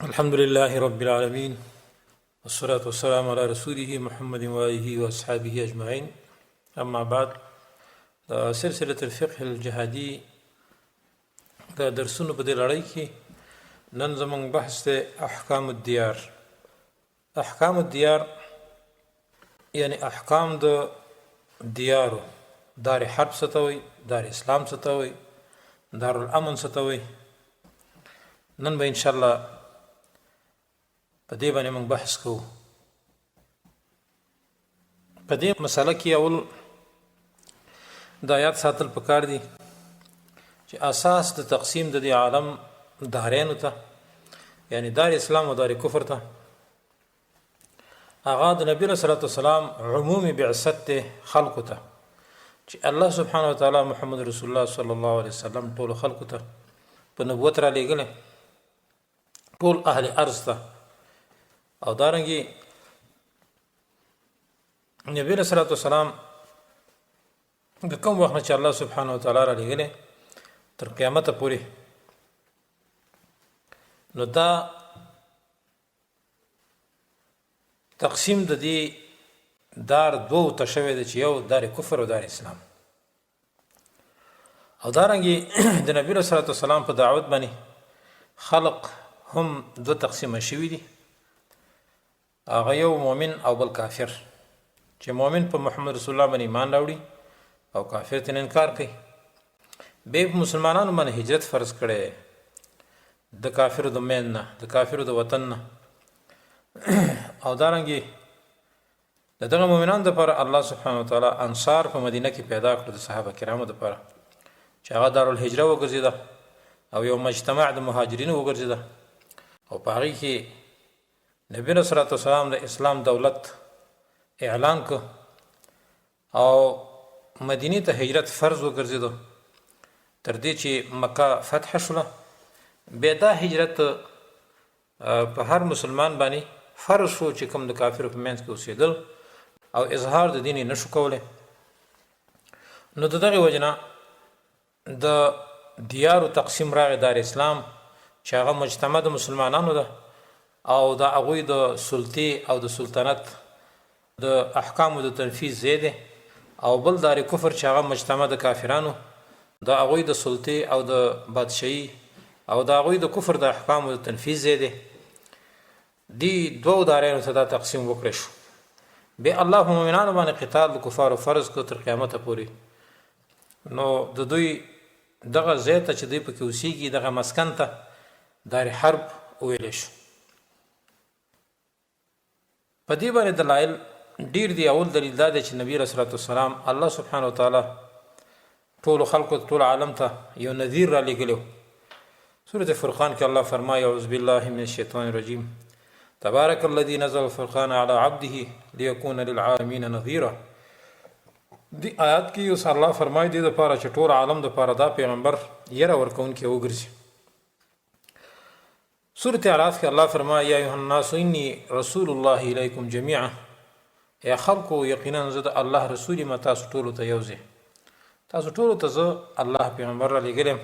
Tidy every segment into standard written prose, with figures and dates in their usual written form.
الحمد لله رب العالمين والصلاة والسلام على رسوله محمد وآله وأصحابه أجمعين أما بعد. د سلسلة الفقه الجهادي د درسونو په دې لړۍ کې نن زموږ بحث دی احکام الدیار. احکام الدیار یعنی احکام د دیارو، دار حرب څه ته وایي، دار اسلام څه ته وایي، دارالامن څه ته وایي. نن به ان شاء الله په دې باندې موږ بحث کوو. په دې مسله کې اول دا یاد ساتل پکار دي چې اساس د تقسیم د دې عالم دارینو ته، یعنی دار اسلام او دار کفر ته، هغه د نبی رسول الله والسلام عمومي بعثت ته خلقو ته، چې الله سبحانه وتعالی محمد رسول الله صلی الله علیه وسلم ټول خلقو ته په نبوت را لېږلی، ټول اهل ارض ته. او دارنګي نبی رسول الله والسلام د کوم وخت چې الله سبحانه وتعالی را لېږلی تر قیامت پورې، نو دا تقسیم د دې دار دوو ته شوی دی چې یو دار کفر او دار اسلام. او دارنګي د نبی رسول الله والسلام په دعوت باندې خلق هم دوه تقسیمه شوي دي، هغه یو مؤمن او بل کافر، چې مؤمن په محمد رسول الله باندې ایمان راوړي او کافر ترې انکار کوي. بیا په مسلمانانو باندې هجرت فرض کړی د کافرو د مین نه، د کافرو د وطن نه. او دارنګي د دغه مؤمنانو دپاره الله سبحانه وتعالی انصار په مدینه کې پیدا کړو د صحابه کرامو دپاره، چې هغه دارالهجره وګرځېده او یو مجتمع د مهاجرینو وګرځېده. او په هغې کې نبی علیه الصلاة والسلام د اسلام دولت اعلان کړ او مدینې ته هجرت فرض وګرځېده تر دې چې مکه فتح شوله. بیا دا هجرت په هر مسلمان باندې فرض شو چې کوم د کافرو په منځ کې اوسېدل او اظهار د دین یې نشو کولی. نو د دغې وجې نه د دیارو تقسیم راغی، دار اسلام چې هغه مجتمع د مسلمانانو ده او د هغوی د سلطې او د سلطنت د احکامو د تنفیذ ځای دی، او بل دار کفر چې هغه مجتمع د کافرانو د هغوی د سلطې او د بادشاهي او د هغوی د کفر د احکامو د تنفیذ ځای دی. دی دوو دارینو ته دا تقسیم وکړی شو. بیا الله په مؤمنانو باندې قتال د کفارو فرض کړ تر قیامته پورې. نو د دوی دغه ځای ته چې دوی پکې اوسیږي، دغه مسکن ته دار حرب وویلی شو. په دې باندې دلایل ډیر دي. اول دلیل دا دی چې نبی علیه الصلاة والسلام الله سبحانه وتعالی ټولو خلکو ته، ټول عالم ته یو نذیر را لېږلی. سورة فرقان کې الله فرمایي: اعوذ بالله من الشیطان الرجیم، تبارک الذي نزل الفرقان على عبده ليكون للعالمین نذیرا. دی آیات کې اوس الله فرمایي دې دپاره چې ټول عالم دپاره دا پیغمبر یره ورکوونکی وګرځي. سورة اعراف کې الله فرمایي: یا ایها الناس انی رسول الله الیکم جمیعا، یا خلکو یقینا زه د الله رسول یم تاسو ټولو ته یو ځای، تاسو ټولو ته زه الله پیغمبر را لېږلی یم.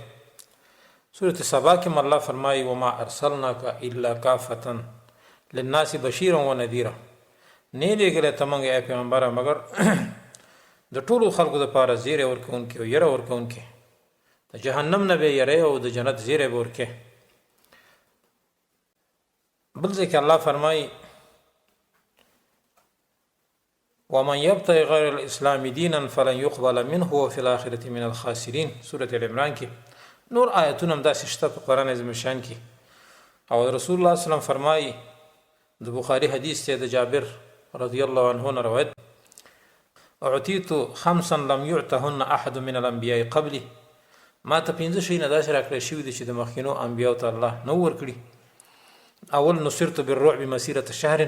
سورة سبا کې هم الله فرمایي: وما ارسلناک الا کافة للناس بشیرا ونذیرا، نه یې لېږلی ته موږ ای پیغمبره مګر د ټولو خلکو دپاره زیری ورکوونکی او یره ورکوونکی، د جهنم نه به یری او د جنت زیری به ورکې. بل ځای کې الله فرمایي: ومن يبتغي غير الاسلام دينا فلن يقبل منه وفي الاخره من الخاسرين. سورة ال عمران کې نور آیتونه هم داسې شته په قرآن عظیم شان کې. او رسول الله صلی الله علیه وسلم فرمایي، د بخاري حدیث دی د جابر رضی الله عنه نه روایت، اعطیت خمسا لم يعتهن احد من الانبیاء قبلی، ما ته پنځه شیونه داسې راکړی شوي دي چې د مخکینو انبیاو ته الله نه ورکړي. اول نصرت بالرعب مسیرة شهر،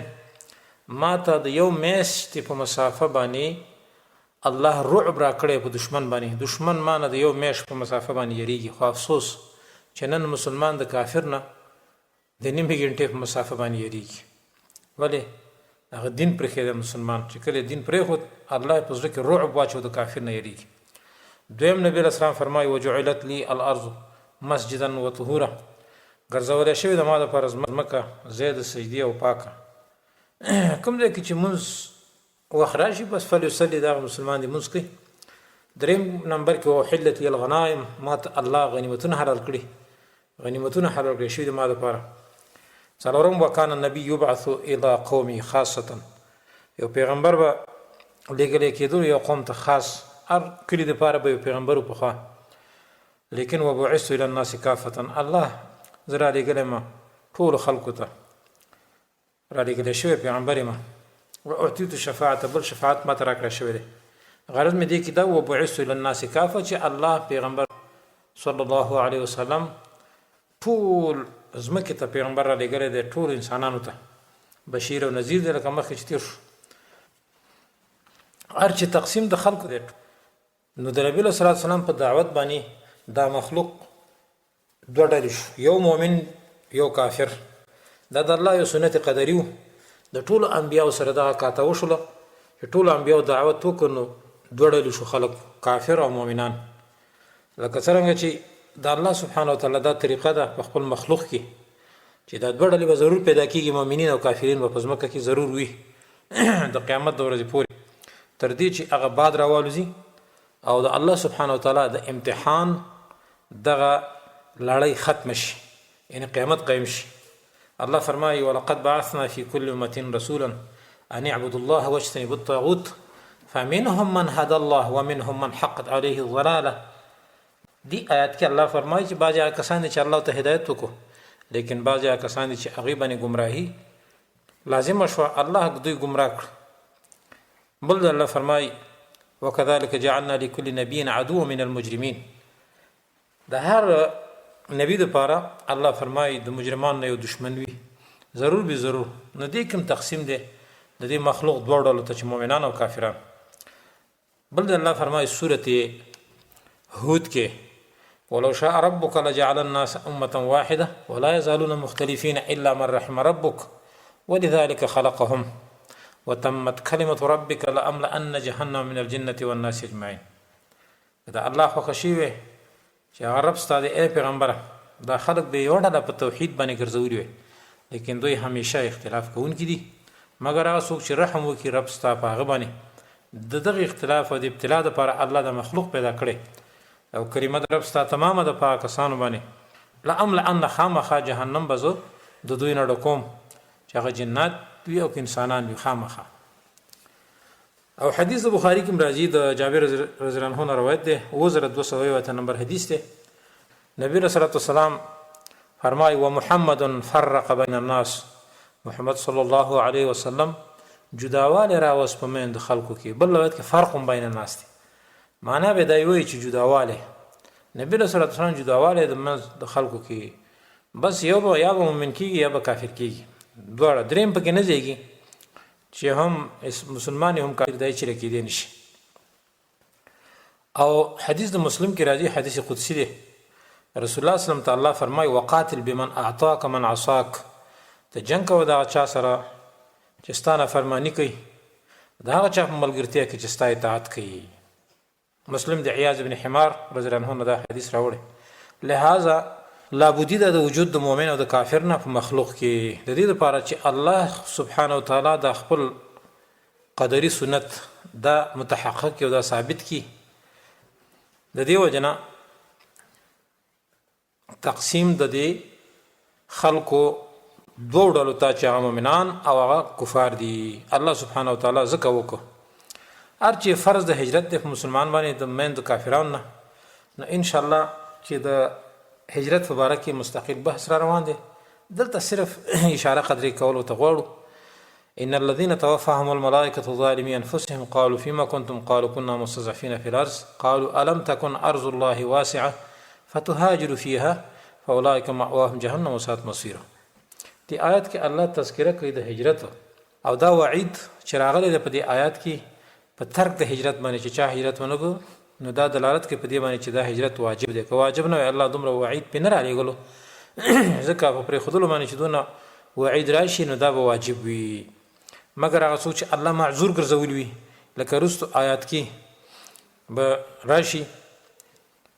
ما ته د یو میاشتې په مسافه باندې الله رعب راکړی په دشمن باندې، دشمن ما نه د یو میاشت په مسافه باندې یریږي. خو افسوس چې نن مسلمان د کافر نه د نیمې ګنټې په مسافه باندې یریږي. ولې؟ هغه دین پرېښی دی. مسلمان چې کله دین پرېښود، الله یې په زړه کې رعب واچو، د کافر نه یریږي. دویم نبی علیه السلام فرمایي: وجعلت لي الارض مسجدا وطهورا، ګرځولې شوې ده ما دپاره ځمکه ځای د سجدې او پاکه. کوم ځای کې چې مونځ وخت راشي بس فلیصلي، دغه مسلمان دې مونځ کوي. دریم نمبر کې واحلت لي الغنایم، ما ته الله غنیمتونه حلال کړي، غنیمتونه حلال کړي شوي دي ما دپاره. څلورم وکان النبي یبعث الی قومه خاصة، یو پیغمبر به لېږلی کېدلو یو قوم ته خاص، هر کلي دپاره به یو پیغمبر و پخوا، لیکن وبعثت الی الناس کافة، الله زه رالیږلی یم ټولو خلکو ته، رالیږلی شوی پیغمبر یم. و اعطیت الشفاعة، بل شفاعت ماته راکړی شوی دی. غرض مې دې کې دا و بعثت الی الناس کافة چې الله پیغمبر صلی الله علیه وسلم ټول ځمکې ته پیغمبر رالیږلی دی، ټولو انسانانو ته بشیر او نذیر دی، لکه مخکې چې تېر شو. هر چې تقسیم د خلکو دی، نو د نبي علیه السلام په دعوت باندې دا مخلوق دوه ډلې شو، یو مؤمن یو کافر. دا د الله یو سنت قدري و، د ټولو انبیاو سره دغه کاته وشوله چې ټولو انبیاو دعوت وکړ، نو دوه ډلې شو خلک، کافر او مؤمنان. لکه څرنګه چې د الله سبحانه وتعالی دا طریقه ده په خپل مخلوق کې چې دا دوه ډلې به ضرور پیدا کیږي، مؤمنین او کافرین به په ځمکه کې ضرور وي د قیامت د ورځې پورې، تر دې چې هغه باد راوالوځي او د الله سبحانه وتعالی د امتحان دغه لړۍ ختمه شي، یعنی قیامت قایم شي. الله فرمایي ولقد بعثنا في كل امه رسولا ان اعبدوا الله واجتنبوا الطاغوت فمنهم من هدى الله ومنهم من حقت عليه الضلاله. دی آیات کې الله فرمایي چې بعضې هغه کسان دي چې الله ته هدایت وکړو، لیکن بعضې هغه کسان دي چې هغوی باندې ګمراهي لازمه شوه، الله دوی ګمراه کړ. بل ځل الله فرمایي وکذلک جعلنا لكل نبي عدوا من المجرمين. د هر نبی لپاره الله فرمایي د مجرمانو نه یو دشمن وي ضرور به ضرور. نو دې کوم تقسیم دی د دې مخلوق دوه ډلو ته چې مؤمنان او کافران. بل ځل الله فرمایي سورة هود کې ولو شاء ربك لجعل الناس أمة واحدة ولا يزالون مختلفين إلا من رحم ربك ولذلك خلقهم وتمت كلمة ربك لأملأن جهنم من الجنة والناس أجمعين. که د الله خوښه شوې وی چې هغه رب ستا دی ای پیغمبره، دا خلک به یوه ډله په توحید باندې ګرځولي وی، لیکن دوی همیشه اختلاف کوونکي دي، مګر هغه څوک چې رحم وکړي رب ستا په هغه باندې. د دغه اختلاف او د ابتلا دپاره الله دا مخلوق پیدا کړی او کلمه د رب ستا تمامه ده په هغه کسانو باندې، لأملأن خامخا جهنم به زه د دوی نه ډکوم چې هغه جنات وي او که انسانان وي خامخا. او حدیث د بخاری کې راځي، د جابر رضی الله عنه نه روایت دی، 7281 نمبر حدیث دی. نبی رسول الله والسلام فرمای ومحمد فرق بین الناس، محمد صلی الله علیه وسلم جداواله راوست په مین د خلکو کې. بل روایت کې فرق بین الناس دی، معنا به دا وایي چې جداواله نبی رسول الله والسلام جداواله د منځ د خلکو کې، بس یو به یا به مؤمن کیږي یا به کافر کیږي، دواړه دریم پکې نه ځایږي چې هم مسلمان هم کافر دی چې کېدی نشي. او حدیث د مسلم کې راځي، حدیث قدسی دی، رسول الله صلی الله علیه وسلم فرمای وقاتل بمن اعطاک من عصاک، ته جنگ کوه د هغه چا سره چې ستا نافرماني کوي، د هغه چا په ملګرتیا کې چې ستا اطاعت کوي. مسلم د عیاض بن حمار رضی الله عنه نه دا حدیث راوړی. لهذا لابودی ده د وجود د مؤمن او د کافر نه په مخلوق کې، د دې لپاره چې الله سبحانه وتعالی دا خپل قدري سنت دا متحقق او دا ثابت کی، د دې وجنه تقسیم د دې خلکو دوو ډلو ته چې هغه مؤمنان او هغه کفار دي الله سبحانه وتعالی ځکه وکړو. هر چې فرض د هجرت دی په مسلمان باندې د مین د کافرانو نه، نو ان شاء الله چې د هجرت په باره کې مستقل بحث را روان دی، دلته صرف اشاره قدرې کولو ته غواړو. إن الذين توفاهم الملائكة ظالمي أنفسهم قالوا فيما كنتم قالوا كنا مستضعفين في الأرض قالوا ألم تكن أرض الله واسعة فتهاجروا فيها فأولئك مأواهم جهنم وساءت مصيرا. دې آیت کې الله تذکره کوي د هجرت او دا وعید چې راغلی دی په دې آیات کې په ترک د هجرت باندې چې چا هجرت ونه کړو، نو دا دلالت کوي په دې باندې چې دا هجرت واجب دی. که واجب نه وای الله دومره وعید پې نه رالیږلو، ځکه په پرېښودلو باندې چې دونه وعید راشي نو دا به واجب وي. مګر هغه څوک چې الله معذور ګرځولي وي، لکه وروستو آیات کې به راشي.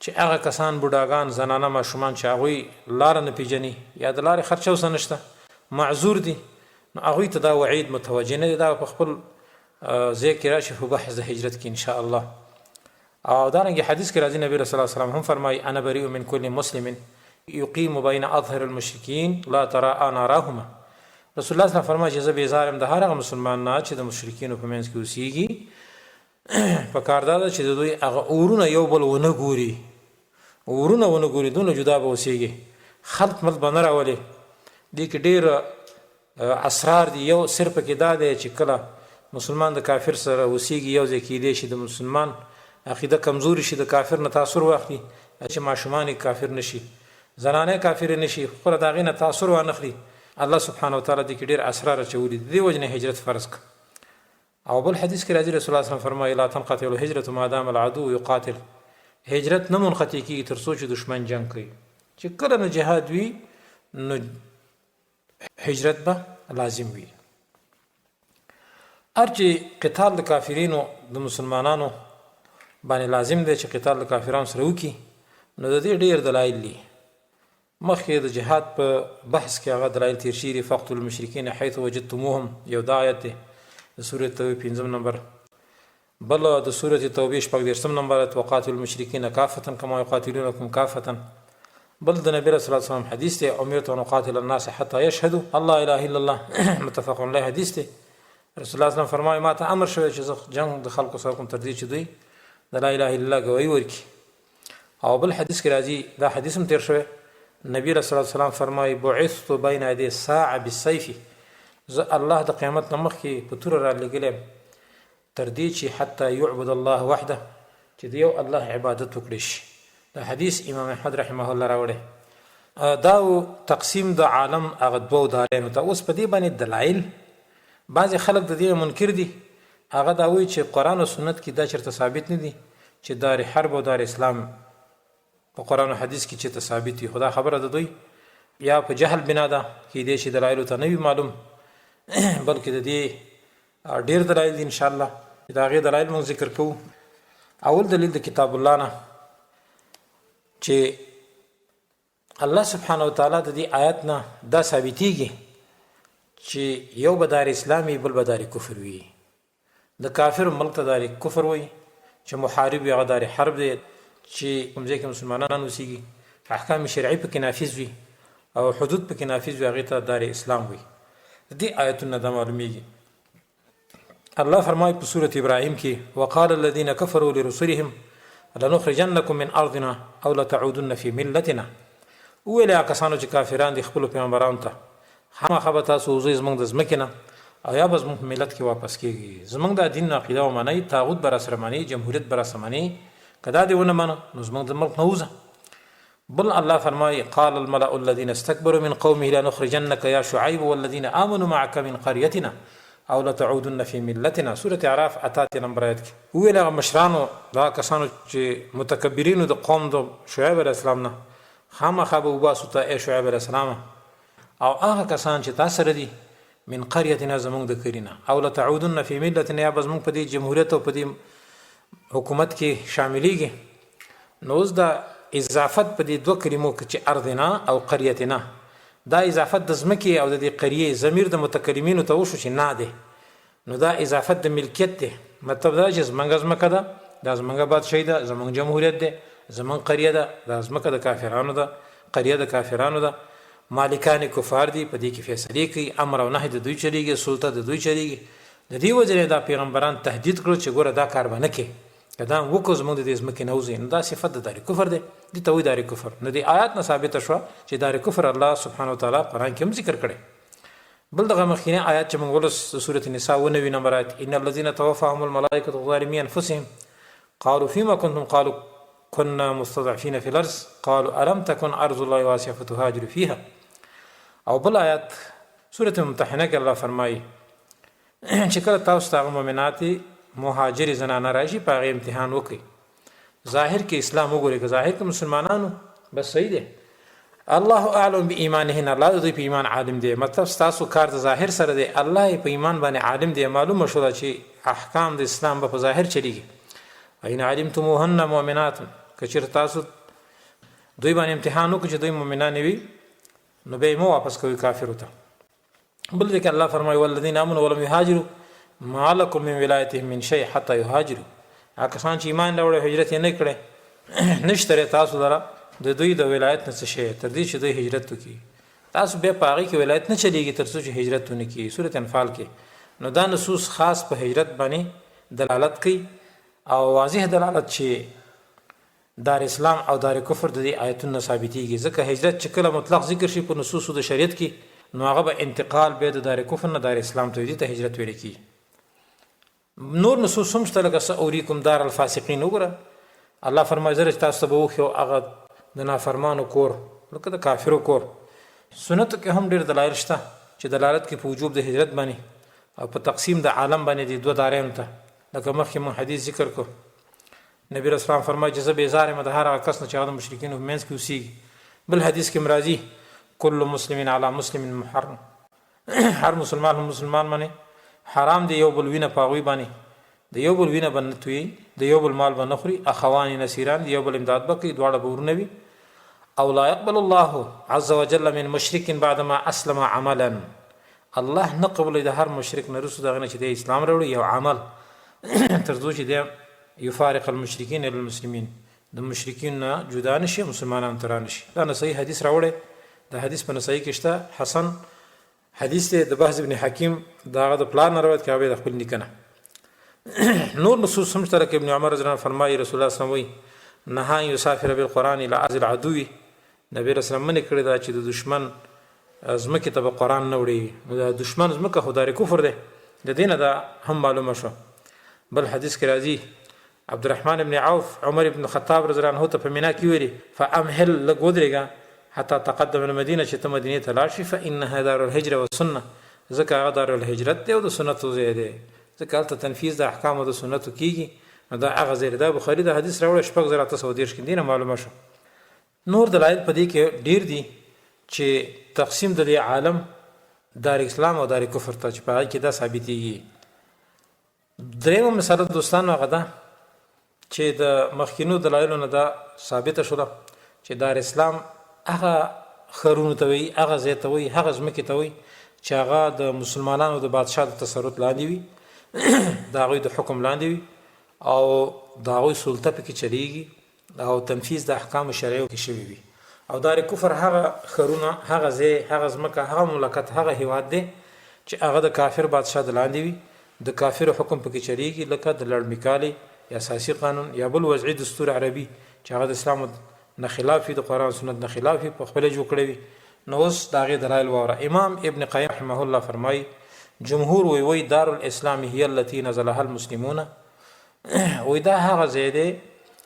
چې هغه کسان بوډاګان، زنانه، ماشومان چې هغوی لاره نه پیژني یا د لارې خرچه ورسره نشته، معذور دي، نو هغوی ته دا وعید متوجه نه دی. دا په خپل ځای کې راشي په بحث د هجرت کې ان شاء الله. او دارنګه حدیث کې راځي، نبی رسول الله صلی الله علیه وسلم هم فرمایي: انا بریء من كل مسلم یقیم بین اظهر المشرکین لا ترى انا راهما. رسول الله صلی الله علیه وسلم فرمایي چې زه بیزار یم د هر هغه مسلمان نه چې د مشرکینو په منځ کې اوسیږي. په کار دا ده چې د دوی هغه اورونه یو بل ونه ګوري، اورونه ونه ګوري، دونه جدا به اوسیږي، خلط ملط به نه راولي. دې کې ډېر اسرار دي. یو سر پکې دا دی چې کله مسلمان د کافر سره اوسیږي، یو ځای کېدی شي د مسلمان عقیده کمزوري شي، د کافر نه تاثر واخلي، چې ماشومان یې کافر نه شي، زنانه یې کافرې نه شي، خپله د هغې نه تاثر وانخلي. الله سبحانه وتعالی دې کې ډېر اسرار اچولي دي، د دې وجې نه هجرت فرض کړ. او بل حدیث کې راځي، رسول الله صلی الله علیه وسلم فرمایي: لا تنقطع الهجرة ما دام العدو يقاتل. هجرت نه منقطع کیږي تر څو چې دشمن جنگ کوي. چې کله نه جهاد وي نو هجرت به لازم وي. هر چې قتال د کافرینو د مسلمانانو باندې لازم دی چې قتال د کافرانو سره وکړي، نو د دې ډېر دلایل دي. مخکې د جهاد په بحث کې هغه دلایل تیر شوي دي. فقتلوا المشرکین حیث وجدتموهم، یو دا آیت دی د سورې توبې پنځم نمبر، بل د سورة توبې 36 نمبر آیت، وقاتلوا المشرکین کافة کما یقاتلونکم کافة. بل د نبی رسول الله صلی الله علیه وسلم حدیث دی، امرت ان اقاتل الناس حتی یشهدوا الله اله الا الله، متفق علیه حدیث دی. رسول الله صلی الله علیه وسلم فرمایي: ما ته امر شوی چې زه جنګ د خلکو سره کوم تر دې چې دوی د لا اله الا الله ګواهي ورکړي. او بل حدیث کې راځي، دا حدیث هم تیر شوی، نبی رسول الله سلام فرمایي: بعثت بین یدی الساعه بالسیف. زه الله د قیامت نه مخکې په توره را لېږلی تر دې چې حتی یعبد الله وحده، چې د یو الله عبادت وکړي شي. دا حدیث امام احمد رحمه الله راوړی. دا تقسیم د عالم هغه دوو دارینو ته. اوس په دې باندې دلایل، بعضې خلک د دې منکر دي، هغه دا وایي چې قرآن او سنت کې دا چېرته ثابت نه دي چې دار حرب او دار اسلام په قرآن او حدیث کې چېرته ثابت وي. خو دا خبره د دوی یا په جهل بنا ده، کېدای شي دلایلو ته نه وي معلوم، بلکې د دې ډېر دلایل دي. انشاءالله چې د هغې دلایل موږ ذکر کوو. اول دلیل د کتاب الله نه چې الله سبحانه وتعالی د دې آیت نه دا ثابتېږي چې یو به دار اسلام وي، بل به دار کفر وي. د کافر ملک ته دار کفر وایي، چې محارب وي هغه دار حرب دی، چې کوم ځای کې مسلمانان اوسېږي، احکام شرعي پکې نافذ وي او حدود پکې نافذ وي، هغې ته دار اسلام وایي. د دې آیتونه دا معلومیږي. الله فرمایي په سورة ابراهیم کې: وقال الذين كفروا لرسلهم لنخرجنكم من ارضنا او لتعودن في ملتنا. وویل هغه کسانو چې کافران دي خپلو پیغمبرانو ته: خامخا به تاسو وځئ زموږ د ځمکې نه او یا به زموږ په ملت کې واپس کیږئ. زموږ دا دین عقیده ومنئ، طاغوت به راسره منئ، جمهوریت به راسره منئ، که دا دې ونه منه نو زموږ د ملک نه وځه. بل الله فرمایي: قال الملأ الذين استكبروا من قومه لنخرجنك يا شعيب والذين آمنوا معك من قريتنا او لتعودن في ملتنا، سورة اعراف 88 نمبر آیت کې. وویل هغه مشرانو دا کسانو چې متکبرینو د قوم د شعیب علیه السلام نه: خامخا به وباسو ته ای شعیب علیه السلام او هغه کسان چې تا سره دي، من قريتنا، زمونږ د کلي نه، او لتعودن فی ملتنا، یا به زمونږ په دې جمهوریت او په دې حکومت کې شاملیږي. نو اوس دا اضافت په دې دوه کلمو کې چې ارضنا او قريتنا، دا اضافت د ځمکې او د دې قریې ضمیر د متکلمینو ته وشو چې نه دی، نو دا اضافت د ملکیت دی. مطلب دا چې زمونږ ځمکه ده، دا زمونږ بادشاهي ده، زمونږ جمهوریت دی، زمونږ قریه ده. دا ځمکه د کافرانو ده، قریه د کافرانو ده، مالکان کفار دي، په دې کې فیصلې کوي، امر او نهی د دوی چلیږي، سلطه د دوی چلیږي. د دې وجې نه دا پیغمبران تهدید کړل چې ګوره دا کار به نه کوې، که دا وکړو زمونږ د دې ځمکې نه وځي. نو دا صفت د دار کفر دی، دې ته وایي دار کفر. نو دې آیات نه ثابته شوه چې دار کفر الله سبحانه وتعالی قرآن کې هم ذکر کړی. بل دغه مخکینی آیات چې موږ ولوست، د سورة النساء 99 نمبر آیت: ان الذين توفاهم الملائکة ظالمي انفسهم قالوا فيما كنتم قالوا كنا مستضعفين في الارض قالوا الم تكن ارض الله واسعه فتهاجروا فيها. او بل آیات سورة ممتحنه کې الله فرمایي چې کله تاسو ته هغه مؤمنات مهاجرې زنانه راشي، په هغې امتحان وکړئ، ظاهر کې اسلام وګورئ، که ظاهر کې مسلمانانو بس صحیح دی، الله اعلم بایمانهن، الله د دوی په ایمان عالم دی. مطلب ستاسو کار د ظاهر سره دی، الله یې په ایمان باندې عالم دی. معلومه شوله چې احکام د اسلام به په ظاهر چلیږي. ان علمتموهن مؤمنات، که چېرته تاسو دوی باندې امتحان وکړي چې دوی مؤمنان وي، نو بیا یې مه واپس کوئ کافرو ته. بل ځای کې الله فرمایي والذین آمنوا ولم یهاجروا ما لکم من ولایتهم من شیء حتی یهاجروا. هغه کسان چې ایمان راوړی هجرت یې نه کړی، نشته دی تاسو لره د دوی د ولایت نه څه شی تر دې چې دوی هجرت وکړي. تاسو بیا په هغې کې ولایت نه چلیږي تر څو چې هجرت ونه کړي. سورة انفال کې نو دا نصوص خاص په هجرت باندې دلالت کوي او واضح دلالت چې دار اسلام او دار کفر د دې آیتونو نه ثابتیږي، ځکه هجرت چې کله مطلق ذکر شي په نصوصو د شریعت کې نو هغه به انتقال بیا د دار کفر نه دار اسلام ته وي، دې ته هجرت ویل کیږي. نور نصوص هم شته لکه سأوریکم دار الفاسقین. وګوره الله فرمایي زه چې تاسو ته به وښیم هغه د نافرمانو کور لکه د کافرو کور. سنتو کې هم ډېر دلایل شته چې دلالت کوي په وجوب د هجرت باندې او په تقسیم د عالم باندې دي دوه دارینو ته، لکه مخکې مونږ حدیث ذکر کړو نبی رسول الله فرمایي چې زه بیزار یم د هر هغه کس نه چې هغه د مشرکینو په منځ کې اوسېږي. بل حدیث کې هم راځي کل مسلم علی مسلم محرم، هر مسلمان هم مسلمان باندې حرام دی یو بل وینه په هغوی باندې، د یو بل وینه به نه تویي، د یو بل مال به نه خوري، اخوان نصیران، د یو بل امداد به کوي، دواړه به ورونه وي. او لا يقبل الله عز وجل من مشرک بعدما اسلم عملا، الله نه قبلوي د هر مشرک نه وروسته د هغه نه چې دی اسلام راوړي یو عمل، تر څو چې دی یفارق المشرکین الی المسلمین، د مشرکین نه جدا نشي مسلمانانو ته رانشي. دا نسائی حدیث راوړی، دا حدیث په نسائی کې شته، حسن حدیث دی د بهز ابن حکیم د هغه د پلار نه روایت کوي، هغه د خپل نیکه نه. نور نصوص هم شته لکه ابن عمر رضی الله عنه فرمایي رسول الله صلی الله علیه وسلم وایي نهى ان یسافر بالقرآن الى ارض العدو، نبی رسول الله منع کړې ده چې د دشمن ځمکې ته به قرآن نه وړي. نو د دشمن ځمکه خو دار کفر دی، د دې نه دا هم معلومه شوه. بل حدیث کې راځي عبدالرحمن ابن عوف عمر ابن خطاب رضی الله عنه ته په مینا کې ویلي فامهل، لږ ودرېږه حتی تقدم المدینه، چې ته مدینې ته لاړ شي، فانها دار الهجره والسنه، ځکه هغه دار الهجرت دی او د سنتو ځای دی، ځکه هلته تنفیذ د احکامو د سنتو کیږي، نو دا هغه ځای دی. دا بخاري دا حدیث راوړی 6830 کې، دې نه معلومه شوه. نور دلایل په دې کې ډېر دي چې تقسیم د دې عالم دار اسلام او دار کفر ته چې په هغه کې دا ثابتېږي. درېیمه مسله دوستانو هغه ده چې د مخکینو دلایلو نه دا ثابته شوله چې دار اسلام هغه ښارونو ته وایي، هغه ځای ته وایي، هغه ځمکې ته وایي چې هغه د مسلمانانو د بادشاه د تسلط لاندې وي، د هغوی د حکم لاندې وي او د هغوی سلطه پکې چلیږي او تنفیذ د احکام شرعیو کې شوی وي. او دار کفر هغه ښارونه، هغه ځای، هغه ځمکه، هغه مملکت، هغه هیواد دی چې هغه د کافر بادشاه د لاندې وي، د کافرو حکم پکې چلیږي، لکه د لړمیکالې یا اساسي قانون یا بل وضعي دستور عربي چې هغه د اسلام نه خلاف وي، د قرآن او سنت نه خلاف وي، په خپله جوړ کړی وي. نو اوس د هغې دلایل واوره. امام ابن قیم رحمه الله فرمایي جمهور وایي وایي دار الاسلام هي التي نزلها المسلمون، وایي دا هغه ځای دی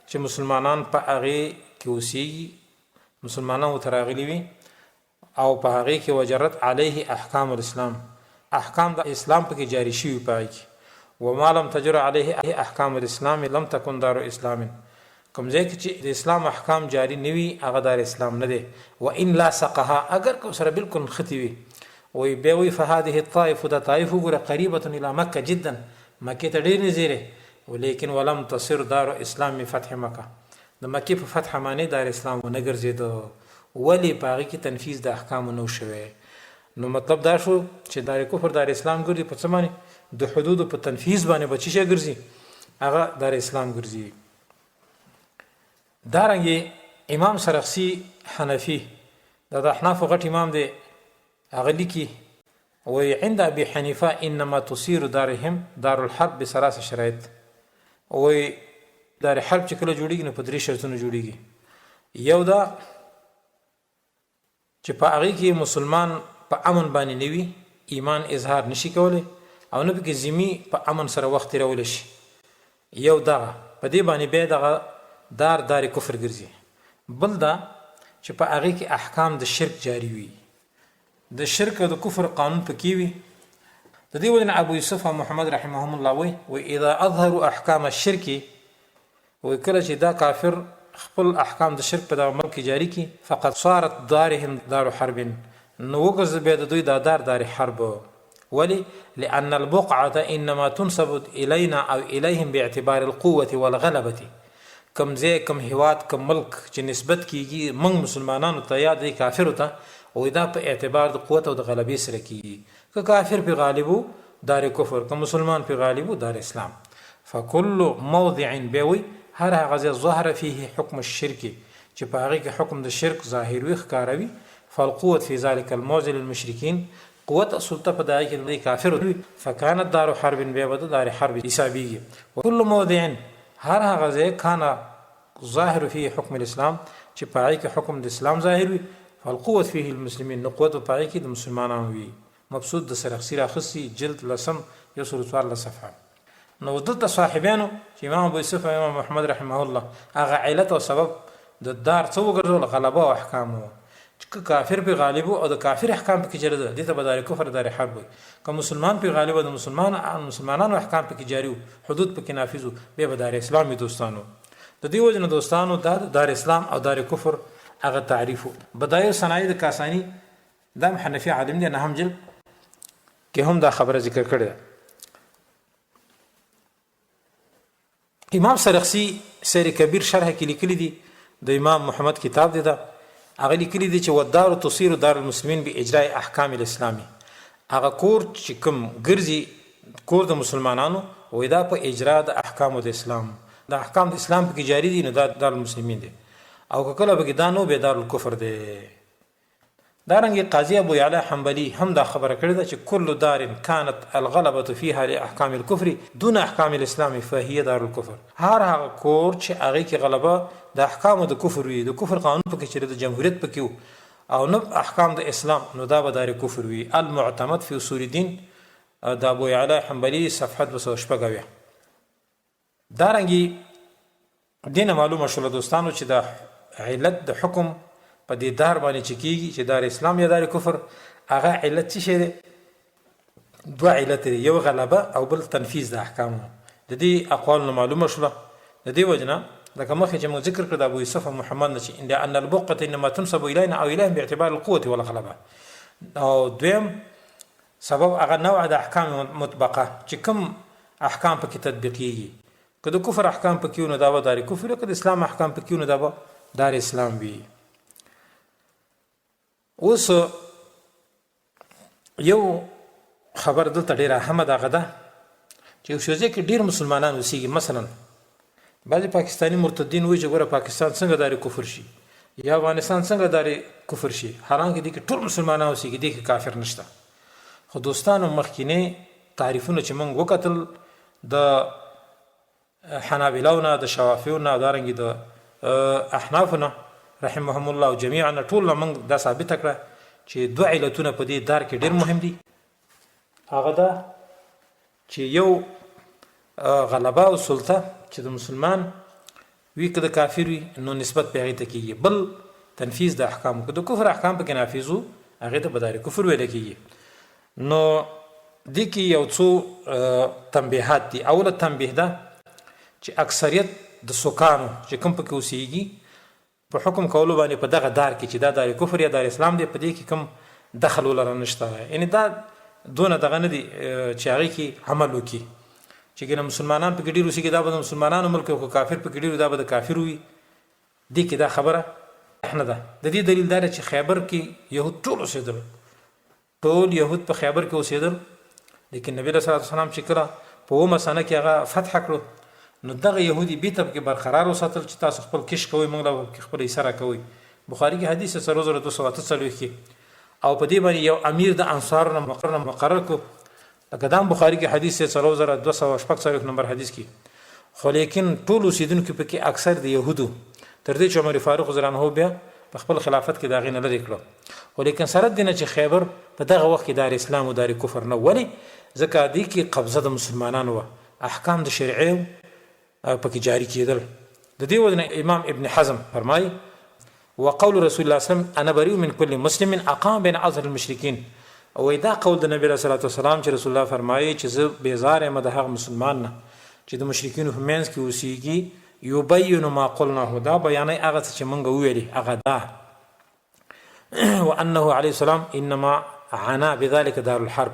چې مسلمانان په هغې کې اوسیږي، مسلمانان ورته راغلي وي او په هغې کې وجرت علیه احکام الاسلام، احکام د اسلام پکې جاري شوي په هغې کې. وما لم تجر علیه احکام الاسلام لم تکن دار اسلام، کوم ځای کې چې د اسلام احکام جاري نه وي هغه دار اسلام نه دی. وان لاصقها، اګر که سره بالکل نښتې وي. وایي بیا وایي فهذه الطائف، دا طائف وګوره قریبة الی مکه جدا، مکې ته ډېر نږدې دی، ولیکن ولم تصر دار اسلام من فتح مکه، د مکې په فتح باندې دار اسلام ونه ګرځېده، ولې په هغې کې تنفیذ د احکامو نه و شوی. نو مطلب دا شو چې دار کفر دار اسلام ګرځي په څه باندې؟ د حدودو په تنفیذ باندې به څه شی ګرځي؟ هغه دار اسلام ګرځي. دارنګه امام سرخسی حنفي، دا د احنافو غټ امام دی، هغه لیکي وایي عند ابي حنیفه انما تصير دارهم دار الحرب بثلاث شرایط، وایي دار حرب چې کله جوړیږي نو په درې شرطونو جوړیږي. یو دا چې په هغې کې مسلمان په امن باندې نه وي، ایمان اظهار نشي کولی او نه پکې ذمي په امن سره وخت تېرولی شي. یو دغه په دې باندې بیا دغه دار دار کفر ګرځي. بل دا چې په هغې کې احکام د شرک جاري وي، د شرک او د کفر قانون پکې وي. د دې وجې نه ابو یوسف او محمد رحمهم الله وایي، وایي اذا اظهروا احکام الشرک، وایي کله چې دا کافر خپل احکام د شرک په دغه ملک کې جاري کړي، فقد صارت دارهم دار حرب، نو وګرځي بیا د دوی دا دار دار حرب. ولې؟ لأن البقعة انما تنسب الینا او الیهم باعتبار القوة والغلبة، کوم ځای، کوم هیواد، کوم ملک چې نسبت کیږي موږ مسلمانانو ته یا د کافرو ته، وایي دا په اعتبار د قوت او د غلبې سره کیږي. که کافر پې غالب وو دار کفر، که مسلمان پې غالب وو دار اسلام. فکل موضع بیا وایي هر هغه ځای ظهر فيه حکم الشرک چې په هغې کې حکم د شرک ظاهر وي، ښکاره وي، فالقوة في ذلك الموضع للمشرکین قوت او سلطه په دغه کې د کافرو وي، فکانت دار حرب بیا به د دار حرب حسابیږي. وکل موضع هر هغه ځای کان ظاهر فيه حکم الاسلام چې په هغې کې حکم د اسلام ظاهر وي، فالقوة فيه المسلمین نو قوت به په هغې کې د مسلمانانو وي. مبسوط د سرخسي راخستی جلد لسم 114 صفحه. نو دلته صاحبانو چې امام ابو یوسف او امام محمد رحمه الله هغه علت او سبب د دار څه وګرځول، غلبه او احکام وو، چې که کافر پې غالب او د کافر احکام پکې جاري ده، دې ته به دار کفر دار حرب وي. که مسلمان پې غالب او د مسلمانانو احکام پکې جاري وو، حدود پکې نافذ وو، بیا به دار اسلام وي دوستانو. د دې وجې نه دوستانو دا د دار اسلام او دار کفر هغه تعریف وو. بدایع الصنایع د کاساني دا هم حنفي عالم دی، نهم جلد کې هم دا خبره ذکر کړې ده. امام سرخسی سیر کبیر شرح کې لیکلي دي، د امام محمد کتاب دی دا، هغه لیکلي دي چې والدار تصیر دار المسلمین باجراء احکام الاسلامي، هغه کور چې کوم ګرځي کور د مسلمانانو، وایي دا په اجرا د احکامو د اسلام، د احکام د اسلام پکې جاري دي، نو دا دار المسلمین دی، او که کله پکې دا نو بیا دار الکفر دی. دارنګه قاضي ابو يعلى حنبلي هم دا خبره کړې ده چې كل دار كانت الغلبة فيها لأحکام الكفر دون احکام الاسلام فهي دار الكفر، هر هغه کور چې هغې کې غلبه د احکامو د کفر وي، د کفر قانون پکې چې د جمهوریت پکې وو او نه احکام د اسلام، نو دا به دار کفر وي. المعتمد في اصول الدين د ابو يعلى حنبلي صفحه 276. دارنګه دې نه معلومه شوله دوستانو چې د علت د حکم په دې دار باندې چې کیږي چې دار اسلام یا دار کفر، هغه علت څه شی دی؟ دوه علت دی، یو غلبه او بل تنفیذ د احکامو. د دې اقوال نه معلومه شوله. د دې وجه نه لکه مخکې چې موږ ذکر کړ د ابو یوسف او محمد نه چې ان البقعة انما تنسب الینا او الیهم باعتبار القوة والغلبه. او دویم سبب هغه نوع د احکام مطبقه چې کوم احکام پکې تطبیقیږي، که د کفر احکام پکې وي نو دا به دار کفر وي، که د اسلام احکام پکې وي نو دا به دار اسلام وي. اوس یو خبر دلته ډیره اهمه ده، هغه ده چې یو ځای کې ډیر مسلمانان اوسېږي، مثلا بعضې پاکستاني مرتدین وایي چې ګوره پاکستان څنګه دار کفر شي یا افغانستان څنګه دار کفر شي، حالانکه دې کې ټول مسلمانان اوسېږي، دې کې کافر نشته. خو دوستانو مخکینی تعریفونه چې موږ وکتل د حنابلو نه، د شوافیو نه، دارنګې د احنافو نه رحمهم الله جميعا ټول نه موږ دا ثابته کړه چې دوه علتونه په دې دار کې ډېر مهم دي. هغه دا چې یو غلبه او سلطه چې د مسلمان وي که د کافر وي نو نسبت په هغې ته کېږي، بل تنفیذ د احکامو، که د کفر احکام پکې نافذ وو هغې ته به دار کفر ویل کېږي. نو دې کې یو څو تنبیهات دي. اوله تنبیه ده چې اکثریت د سکانو چې کوم پکې اوسېږي په حکم کولو باندې په دغه دار کې چې دا دار کفر یا دار اسلام دی په دې کې کوم دخل ولره نشته، یعنی دا دونه دغه نه دی چې هغې کې عمل وکړي چې ګنه مسلمانان پکې ډېر اوسېږي دا به د مسلمانانو ملک او که کافر پکې ډېر دا به د کافر وي. دې کې دا خبره نه ده. د دې دلیل دا دی چې خیبر کې یهود ټول اوسېدل، ټول یهود په خیبر کې اوسېدل، لیکن نبی علیه الصلاة چې کله په اومه سنه کې هغه فتح کړو نو دغه یهودي بیرته پکې برقرار وساتل چې تاسو خپل کش کوئ، موږ له پکې خپله حصه راکوئ. بخاري کې حدیث دی 4248 کې، او په دې باندې یو امیر د انصارو نه مقرر کړو، لکه دا هم بخاري کې حدیث دی 4246 نمبر حدیث کې. خو لیکن ټول اوسېدونکي پکې اکثر د یهودو، تر دې چې عمر فاروق رضی الله عنه بیا په خپل خلافت کې د هغې نه لرې کړو. خو لیکن سره د دې نه چې خیبر په دغه وخت کې دار اسلام او دار کفر نه، ولې؟ ځکه دې کې قبضه د مسلمانانو وه، احکام د شرعې پکې جاري کېدل. د دې وجې نه امام ابن حزم فرمایي وقول رسول الله صلی الله علیه وسلم انا بریء من كل مسلم اقام بین اظهر المشرکین، او دا قول د نبی رسول الله والسلام چې رسول الله فرمایي چې زه بیزار یم د هغه مسلمان نه چې د مشرکینو په منځ کې اوسېږي، یبین ما قلناه، دا بیانوي هغه څه چې مونږ وویلي هغه دا وانه علیه السلام انما عنا بذلك دار الحرب.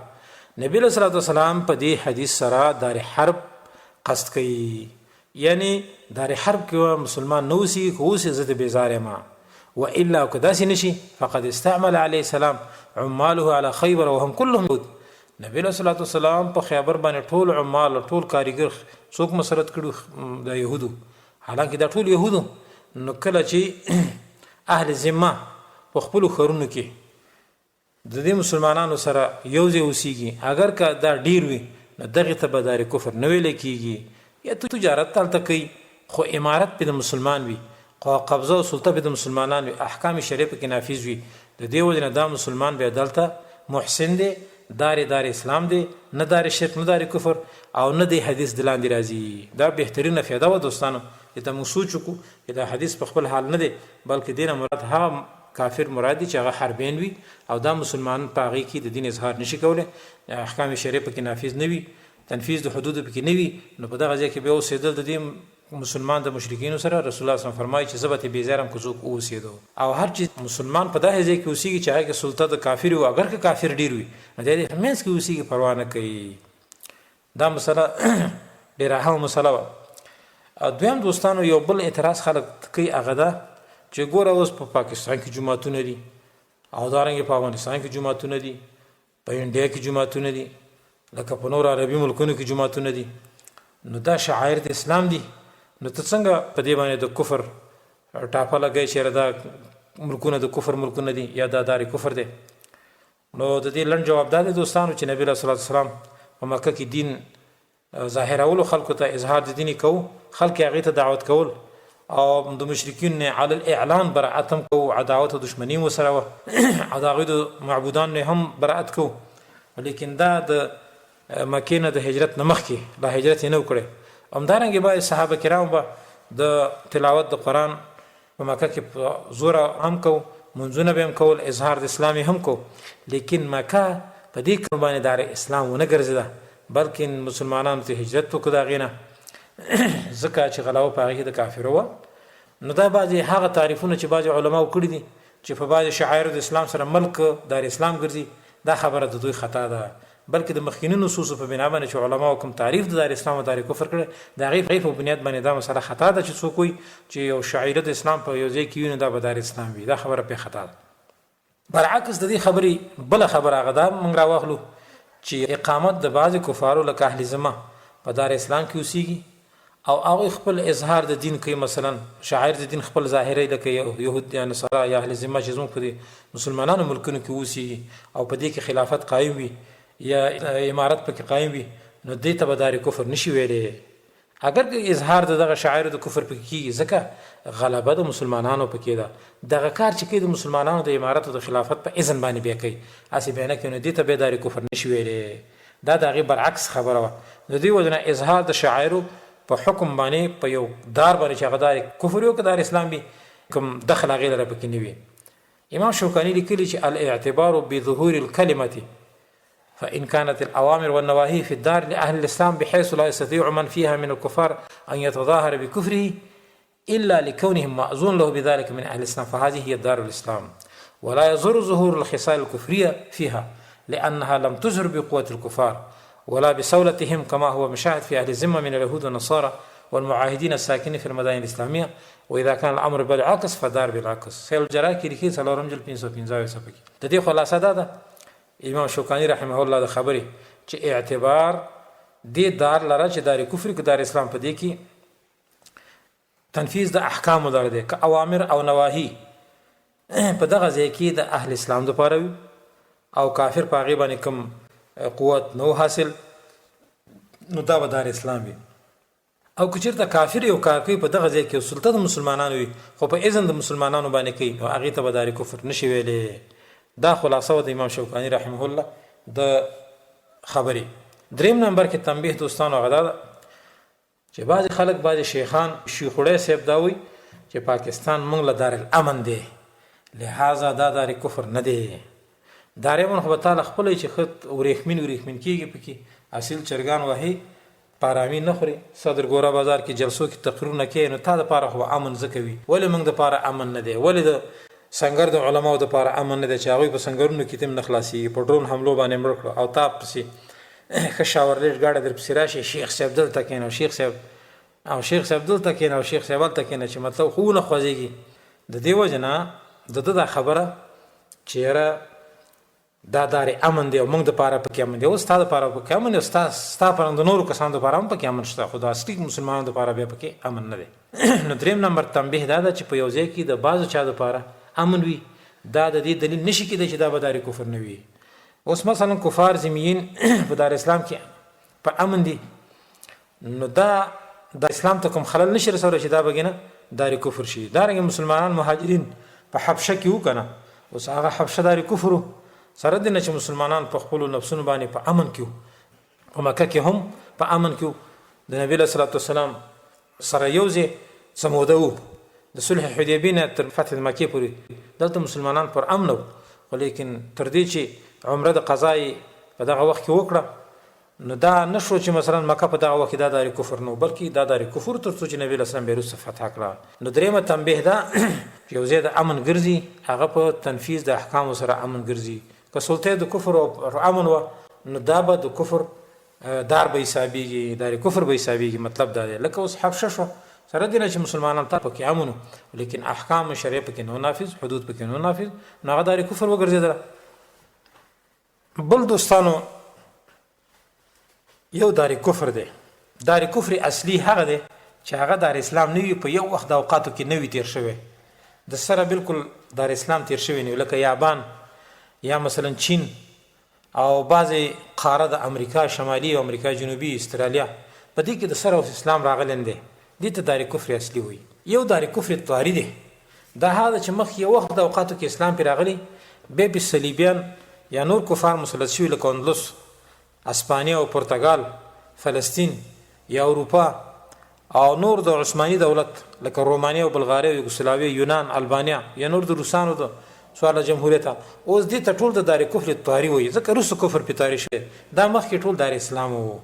نبی علیه الصلاة والسلام په دې حدیث سره دار حرب قصد کوي، یعنی دار حرب کې به مسلمان نه اوسېږي، که اوسي زه ترې بېزار یم. والا او که داسې نه شي فقد استعمل علیه السلام عماله علی خیبر وهم كلهم یهود. نبی علیه الصلاة والسلام په خیبر باندې ټول عمال او ټول کاریګر څوک مسلط کړو؟ د یهودو، حالانکه دا ټول یهودو. نو کله چې اهل ذمه په خپلو ښارونو کې د دې مسلمانانو سره یو ځای اوسیږي، اګر که دا ډیر وي، نو دغې ته به دار کفر نه ویل کیږي. یا تجارت هلته کوي خو امارت پرې د مسلمان وي، قبضه او سلطه پرې د مسلمانان وي، احکام شرعي پکې نافذ وي، د دې وجې نه دا مسلمان بیا دلته محسن دی، دار یې دار اسلام دی، نه دار شرک، نه دار کفر او نه دې حدیث د لاندې راځي. دا بهترینه فایده وه دوستانو، دې ته موږ سوچ وکړو چې دا حدیث په خپل حال نه دی، بلکې دې نه مراد هغه کافر مراد دي چې هغه حربین وي او دا مسلمان په هغې کې د دین اظهار نشي کولی، احکام شرعي پکې نافذ نه وي، تنفیذ د حدودو پکې نه وي، نو په دغه ځای کې بیا اوسېدل د دې مسلمان د مشرکینو سره، رسول الله صلی الله علیه وسلم فرمایي چې زه به ترې بېزاره یم که څوک اوسېدو. او هر چې مسلمان په داسې ځای کې اوسېږي چې هغه کې سلطه د کافر وي، اګر که کافر ډېر وي، نو دی دې په منځ کې اوسېږي، پروا نه کوي. دا مسله ډیره اهمه مسله وه. دویم دوستانو یو بل اعتراض خلک کوي، هغه دا چې ګوره اوس په پاکستان کې جوماتونه دي او دارنګه په افغانستان کې جوماتونه دي، په انډیا کې جوماتونه دي، لکه په نور عربي ملکونو کې جوماتونه دي، نو دا شعائر د اسلام دي، نو ته څنګه په دې باندې د کفر ټاپه لګوې چې دا ملکونه د کفر ملکونه دي یا دا دار کفر دی؟ نو د دې لنډ جواب دا دی دوستانو چې نبی علیه الصلاة والسلام په مکه کې دین ظاهرولو، خلکو ته اظهار د دین کوو، خلک هغې ته دعوت کول او د مشرکین نه علی الاعلان براءت هم کوو، عداوت او دښمني مو سره وه او د هغوی د معبودان نه هم براءت کوو، لیکن دا د مکې نه د هجرت نه مخکې، لا هجرت یې نه و کړی. همدارنګه بعضې صحابه کرامو به د تلاوت د قرآن په مکه کې په زوره هم کو، منځونه به هم کول، اظهار د اسلام یې هم کو، لیکن مکه په دې کار باندې دار اسلام ونه ګرځېده، بلکې مسلمانانو ته هجرت وکړ د هغې نه، ځکه چې غلبه په هغې کې د کافرو وه. نو دا بعضې هغه تعریفونه چې بعضې علماو کړي دي چې په بعضې شعایرو د اسلام سره ملک دار اسلام ګرځي، دا خبره د دوی خطا ده، بلکې د مخکیني نصوصو په بنا باندې چې علماوو کوم تعریف د دار اسلام او دار کفر کړی، د هغې په بنیاد باندې دا مسله خطا ده چې څوک وایي چې یو شعیره د اسلام په یو ځای کې وي نو دا به دار اسلام وي، دا خبره پرې خطا ده. برعکس د دې خبرې بله خبره هغه دا موږ راواخلو چې اقامت د بعضې کفارو لکه اهل ذمه په دار اسلام کې اوسیږي او هغوی خپل اظهار د دین کوي، مثلا شاعر د دین خپل ظاهري لکه یهود یا نصارا یا اهل ذمه چې زموږ په دې مسلمانانو ملکونو کې اوسیږي او په دې کې خلافت قایم وي یا امارت پکې قایم وي، نو دې ته به دار کفر نشي ویلی، اګر که اظهار د دغه شاعرو د کفر پکې کیږي، ځکه غلبه د مسلمانانو پکې ده. دغه کار چې کوي د مسلمانانو د امارت او د خلافت په اذن باندې بیا کوي، هسې بیا نه کوي، نو دې ته بیا دار کفر نشي ویلی. دا د هغې برعکس خبره وه. د دې وجې نه اظهار د شعائرو په حکم باندې په یو دار باندې چې هغه دار کفر وي او که دار اسلام وي، کوم دخل هغې لره پکې نه وي. امام شوکاني لیکلي چې الاعتبار بظهور الکلمة فإن كانت الأوامر والنواهي في الدار لأهل الإسلام بحيث لا يستطيع من فيها من الكفار أن يتظاهر بكفره إلا لكونهم مأذون له بذلك من أهل الإسلام فهذه هي دار الإسلام، ولا يضر ظهور الخصال الكفرية فيها لأنها لم تظهر بقوة الكفار ولا بسولتهم كما هو مشاهد في أهل الذمة من اليهود والنصارى والمعاهدين الساكنين في المدائن الإسلامية، وإذا كان الأمر بالعكس فدار بالعكس. سیل الجرا کې لیکي، څلورم جلد، 575 صفحه کې. د دې خلاصه دا ده امام شوکاني رحمه الله د خبرې چې اعتبار دې دار لره چې دار کفر که دار اسلام، په دې کې تنفیذ د احکامو لره دی، که اوامر او نواهی په دغه ځای کې د اهل اسلام لپاره وي او کافر په هغې باندې کوم قوت نو حاصل، نو دا به دار اسلام وي. او که چېرته کافر یو کار کوي په دغه ځای کې، سلطه د مسلمانانو وي خو په اذن د مسلمانانو باندې کوي، نو هغې ته به دار کفر نشي ویلی. دا خلاصه وه د امام شوکاني رحمه الله د خبرې. دریم نمبر کې تنبیه دوستانو هغه دا ده چې بعضې خلک، بعضې شیخان، شیخوړی صاحب دا وایي چې پاکستان موږ له دارالامن دی، لهذا دا دار کفر نه دی. دار امن خو به تا له خپله چې ښه ورېښمین ورېښمین کېږي پکې، اصیل چرګان وهي، په ارامي نه خورې، صدر ګوره بازار کې جلسو کې تقریرونه کوې، نو تا دپاره خو به امن ځکه وي. ولې موږ دپاره امن نه دی؟ ولې د سنګر د علماو دپاره امن نه دی چې هغوی په سنګرونو کې تم نه خلاصېږي، په ډرون حملو باندې مړ کړو او تا پسې ښه شاورلیټ ګاډی در پسې راشي، شیخ صاحب دلته کښېنه، شیخ صاحب. او شیخ صاحب دلته کېنه او شیخ صاحب هلته کېنه چې مطلب خو ونه خوځېږي. د دې وجې نه د ده دا خبره چې یاره دا دار امن دی او موږ دپاره پکې امن دی، اوس ستا دپاره پکې امن دی او ستا په رنګ د نورو کسانو دپاره هم پکې امن شته، خو د اصلي مسلمانانو دپاره بیا پکې امن نه دی. نو دریم نمبر تنبیه دا ده چې په یو ځای کې د بعضو چا دپاره امن وي، دا د دې دلیل نشي کېدای چې دا به دار کفر نه وي. اوس مثلا کفار ذمیین په دار اسلام کې په امن دي، نو دا د اسلام ته کوم خلل نشي رسولی چې دا به ګنه دار کفر شي. دارنګه مسلمانان مهاجرین په حبشه کې وو کنه، اوس هغه حبشه دار کفر وو، سره دې نه چې مسلمانان په خپلو نفسونو باندې په امن کې وو، په مکه کې هم په امن کې وو، د نبی علیه الصلاة والسلام سره یو ځای څه موده وو، د صلح حدیبیې نه تر فتح د مکې پورې دلته مسلمانان پر امن وو، خو لیکن تر دې چې عمره د قضا یې په دغه وخت کې وکړه، نو دا نه شو چې مثلا مکه په دغه وخت کې دا دار کفر نه و، بلکې دا دار کفر تر څو چې نبی علیه السلام بیا وروسته فتح کړه. نو درېیمه تنبیه دا چې یو ځای د امن ګرځي هغه په تنفیذ د احکامو سره امن ګرځي، که سلطه د کفر او امن وه نو دا به د کفر دار به حسابیږي، دار کفر به حسابیږي. مطلب دا دی لکه اوس حبشه شوه، سره دې نه چې مسلمانان ته پکې امن وو، لیکن احکام شریعه پکې نه نافذ، حدود پکې نه نافذ، نو هغه دار کفر وګرځېدله. بل دوستانو یو دار کفر دی، دار کفر اصلي هغه دی چې هغه دار اسلام نه وي، په یو وخت د اوقاتو کې نه وي تیر شوی، د سره بالکل دار اسلام تیر شوی نه وي، لکه یابان یا مثلا چین او بعضې قاره د امریکا شمالي او امریکا جنوبي، استرالیا، په دې کې د سره اوس اسلام راغلی نه دی، دې ته دار کفر اصلي وایي. یو دار کفر طاري دی، دا هغه ده چې مخکې یو وخت د اوقاتو کې اسلام پرې راغلی، بیا پرې صلیبیان یا نور کفار مسلط شوي لکه اندلس، اسپانیا او پرتګال، فلسطین یا اروپا او نور د عثماني دولت لکه رومانیا او بلغاریا او یوګوسلاویا، یونان، البانیا یا نور د روسانو د 14 جمهوریته. اوس دې ته ټول د دار کفر طاري وایي، ځکه وروسته کفر پرې طاري شوی، دا مخکې ټول دار اسلام وو.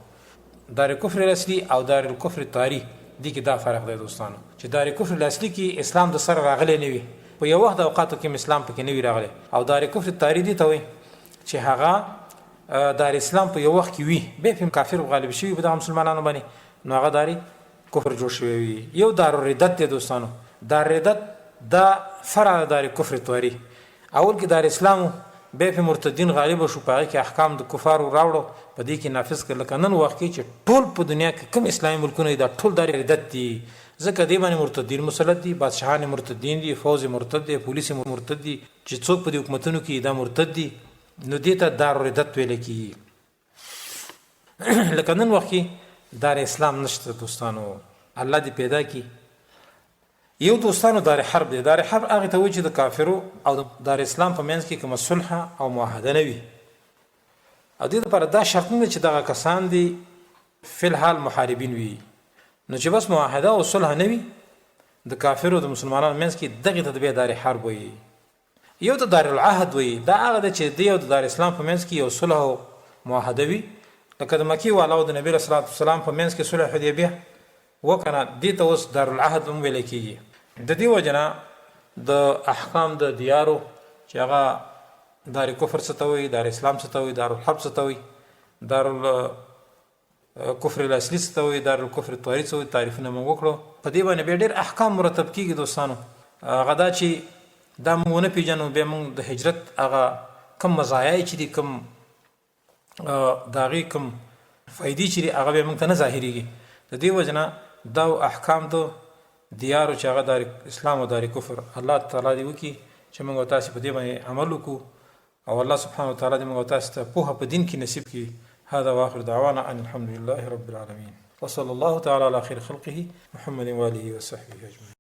دار کفر الاصلي او دار الکفر طاري دې کې دا فرق دی دوستانو، چې دار کفر الاصلي کې اسلام د سره راغلی نه وي، په یو وخت د اوقاتو کې اسلام پکې نه وي راغلی، او دار کفر طاري دې ته وایي چې هغه دار اسلام په یو وخت کې وي، بیا پرې کافر غالب شوي په دغه مسلمانانو باندې، نو هغه دار کفر جوړ شوی وي. یو دار الردت دی دوستانو، دار ردت دا فرع د دار کفر طاري، اول کې دار اسلام و، بیا پرې مرتدین غالب شو، په هغې کې احکام د کفارو راوړو، په دې کې نافذ کړ. لکه نن وخت کې چې ټول په دنیا کې کوم اسلامي ملکونه دي دا ټول دار ردت دي، ځکه دې باندې مرتدین مسلط دي، بادشاهان مرتدین دي، فوځ مرتد دی، پولیس مرتد دي، چې څوک په دې حکومتونو کې دا مرتد دي، نو دې ته دار ردت ویل کېږي. لکه نن وخت کې دار اسلام نشته دوستانو، الله دې پیدا کړي. یو دوستانو دار حرب دی، دار حرب هغه ته وایي چې د کافرو او د دار اسلام په منځ کې کومه صلح او معاهده نه وي، او دې لپاره دا شرط نه چې دغه کسان دي فی الحال محاربین وي، نو چې بس معاهده او صلح نه وي د کافرو د مسلمانانو منځ کې، دغې ته بیا دار حرب وایي. یو د دارالعهد وایي، دا هغه دی چې دی او د دار اسلام په منځ کې یو صلح او معاهده وي، لکه د مکې والاو د نبي علیه الصلوة والسلام په منځ کې صلح حدیبیه وکنه، دې ته اوس دارالعهد هم ویل کېږي. د دې وجې نه د احکام د دیارو چې هغه دار کفر څه ته وایي، دار اسلام څه ته وایي، دارالحرب څه ته وایي، دارالکفر الاصلي څه ته وایي، دارالکفر الطاري څه وایي، تعریفونه موږ وکړو. په دې باندې بیا ډېر احکام مرتب کېږي دوستانو. هغه دا چې دا موږ ونه پېژنو، بیا موږ د هجرت هغه کوم مزایا چې دي، کوم د هغې کوم فایدې چې دي، هغه بیا موږ ته نه ظاهرېږي. د دې وجې نه دا احکام د دیارو چې هغه دار اسلام او دار کفر، الله تعالی دې وکړي چې موږ او تاسې په دې باندې عمل وکړو، او الله سبحانه وتعالی دې موږ او تاسې ته پوهه په دین کې نصیب کړي. هذا واخر دعوانا ان الحمد لله رب العالمين وصلى الله تعالى على خير خلقه محمد واله وصحبه اجمعين.